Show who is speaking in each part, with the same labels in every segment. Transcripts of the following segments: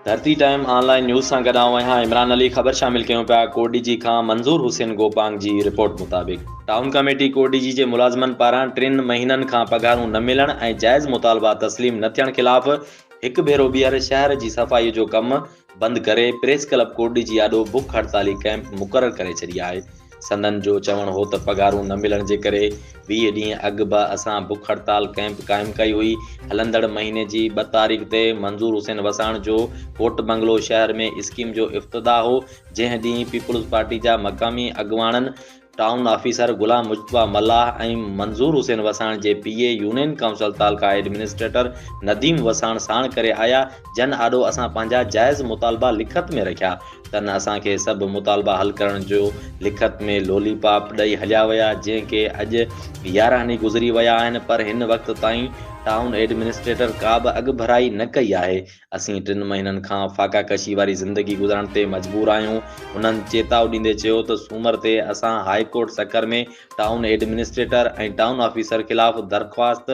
Speaker 1: ڌرتي ٽائيم آن line news سان گڏ آئون آهيان عمران علي خبر شامل ڪيون پيا ڪوٽڏيجي کان منظور حسين گوپانگ جي رپورٽ مطابق ٽائون ڪميٽي ڪوٽڏيجي جي ملازمن پاران ٽن مهينن کان پگهارون نه ملڻ ۽ جائز مطالبا تسليم نه ٿيڻ خلاف هڪ ڀيرو ٻيهر شهر جي صفائي جو ڪم بند ڪري پريس ڪلب ڪوٽڏيجي آڏو بک هڙتالي ڪئمپ مقرر ڪري ڇڏي آهي. سندن جو چوڻ هو ته پگهارون نه ملڻ جي ڪري 20 ڏينهن اڳ به اسان بک هڙتال ڪئمپ قائم ڪئي هئي، هلندڙ مهيني جي 2 تاريخ تي منظور حسين وساڻ جو ڪوٽ بنگلو شهر ۾ اسڪيم جو افتتاح هو، جنهن ڏينهن پيپلز پارٽي جا مقامي اڳواڻن ٽائون آفيسر غلام مجتبيٰ ملاح ۽ منظور حسين وساڻ جي پي اي يونين ڪائونسل تعلقه ايڊمنسٽريٽر نديم وساڻ ساڻ ڪري آيا، جن آڏو اسان پنهنجا جائز مطالبا لکت ۾ رکيا. تن اسان کي سڀ مطالبا حل ڪرڻ جو لکت ۾ لولي پاپ ڏئي هليا ويا، جنهن کي اڄ 11 ڏينهن گذري ويا آهن پر هن وقت تائين ٽائون ايڊمنسٽريٽر ڪابه اڳڀرائي نه ڪئي آهي. اسين ٽن مهينن کان فاقا ڪشي واري زندگي گذارڻ تي مجبور آهيون. هنن چيتاء ڏيندي چيو ته سومر تي اسان high court Sukkur ۾ town administrator ۽ town officer خلاف درخواست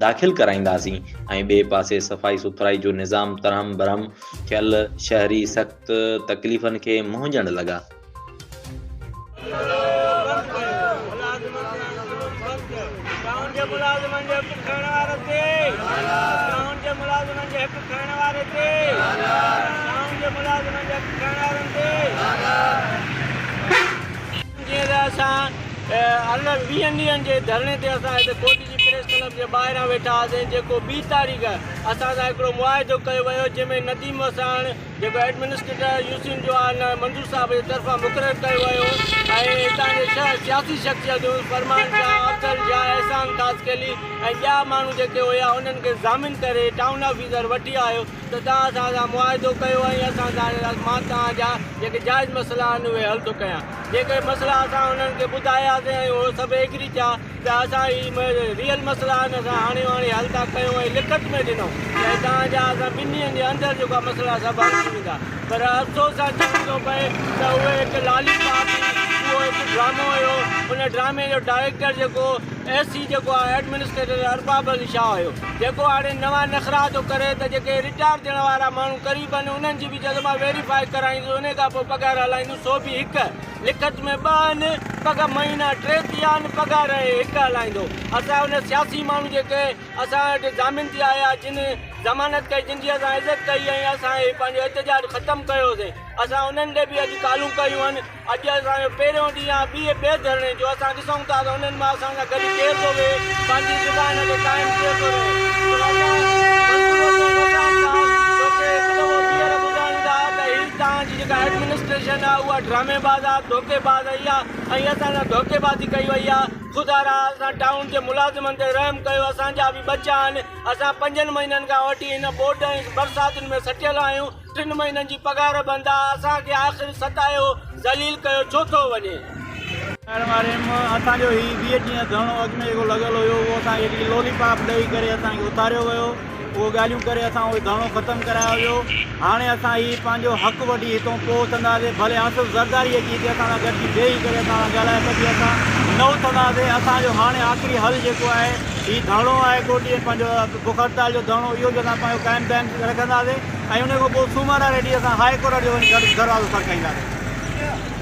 Speaker 1: داخل ڪرائينداسين ۽ ٻئي پاسي صفائي سٿرائي جو نظام ترهم برهم ٿيل شهري سخت تڪليفن کي منهن ڏيڻ لڳا.
Speaker 2: جيئن ته اسان ارڙهن ويهن ڏينهن جي ڌرڻي تي اسان هتي ڪوٽ جي پريس ڪلب جي ٻاهران ويٺا هئاسين جيڪو 20 تاريخ اسان سان هڪڙو معاهدو ڪيو ويو جنهن ۾ نديم وساڻ جيڪو ايڊمنسٽريٽر يوسين جو آهي ان منظور صاحب جي طرفان مقرر ڪيو ويو ۽ هتان جي شهر سياسي شخصيتون فرمان شاهه، افضل شاهه، احسان خاصخيلي ۽ ٻيا ماڻهو جيڪي هيا انهن کي ضامن ڪري ٽائون آفيسر وٺي آيو ته توهان اسان سان معاهدو ڪيو ۽ اسان سان مان توهان جا جيڪي جائز مسئلا آهن اهي حل ٿو ڪيان. جيڪي مسئلا اسان انهن کي ٻڌاياسين ۽ اهي سڀ ايگري ٿيا ته اسان هي ريئل مسئلا آهن اسان هاڻي هاڻي حل ٿا ڪيون ۽ لکت ۾ ڏنو ته توهان جا اسان ٻن ڏينهن جي اندر جيڪا مسئلا سڀ حل ٿي ويندا پر افسوس سان چوڻو ٿو پئي ته اهي هڪ لالي پاپ هئي اهو هڪ ڊرامو هيو ان ڊرامي جو ڊائريڪٽر جيڪو ايس سي جيڪو آهي ايڊمنسٽريٽر ارباب علي شاهه هيو جيڪو هاڻي نوان نخرا ٿو ڪري ته جيڪي رٽائر ٿيڻ وارا ماڻهو قريب آهن انهن جي به چئي ٿو مان ويريفائي ڪرائيندس انهي کان پوء پگهار هلائيندس سو به هڪ لکت ۾ ٻه آهن پگهه مهينا ٽي ٿي ويا آهن پگهار هڪ هلائيندو اسان ان سياسي ماڻهو جيڪي اسان وٽ ضامن ٿي آيا جن ضمانت ڪئي جن جي اسان عزت ڪئي ۽ اسان هي پنهنجو احتجاج ختم ڪيوسين اسان انهن ڏي به اڄ ڪالون ڪيون آهن. اڄ اسان جو پهريون ڏينهن آهي ٻئي ٻئي ڌرڻي جو اسان ڏسون ٿا ته انهن مان اسان سان گڏ ڪير ٿو ويهي پنهنجي زبان کي قائم ڪير ٿو رهي سو اسان منظور حسين وساڻ صاحب توکي هڪ دفعو ٻيهر ٻڌايون ٿا ته هي توهان جي جيڪا ايڊمنسٽريشن آهي اها ڊرامي باز آهي ڌوڪي باز آهي اها ۽ اسان سان ڌوڪي بازي ڪئي وئي آهي خدا را اسان ٽائون جي ملازمن تي رحم ڪيو اسان جا به ٻچا آهن اسان پنجن مهينن کان وٺي هن ٻوڏ ۽ برساتن ۾ سٽيل آهيون ٽن مهينن جي پگهار بند آ، اسان کي آخر ستايو، ذليل ڪيو ڇو ٿو وڃي؟
Speaker 3: ڳائڻ واري م اسان جو هي 20 ڏينهن ڌرڻو اڳ ۾ جيڪو لڳل هيو اهو اسان کي هڪڙي لولي پاپ ڏئي ڪري اسان کي اٿاريو ويو اهو ڳالهيون ڪري اسان اهو ڌرڻو ختم ڪرايو ويو هاڻي اسان هي پنهنجو حق وٺي هتون پوء اٿنداسين ڀلي آصف زرداري اچي هتي اسان سان گڏجي ويهي ڪري اسان سان ڳالهائي ته به اسان نه اٿنداسين اسان جو هاڻي آخري حل جيڪو آهي هي ڌرڻو آهي ڪوٽي پنهنجو بک هڙتال جو ڌرڻو اهو به اسان پنهنجو قائم دائم رکنداسين ۽ ان کان پوء سومر واري ڏينهن اسان هاء ڪورٽ جو وڃي دروازو کڙڪائينداسين.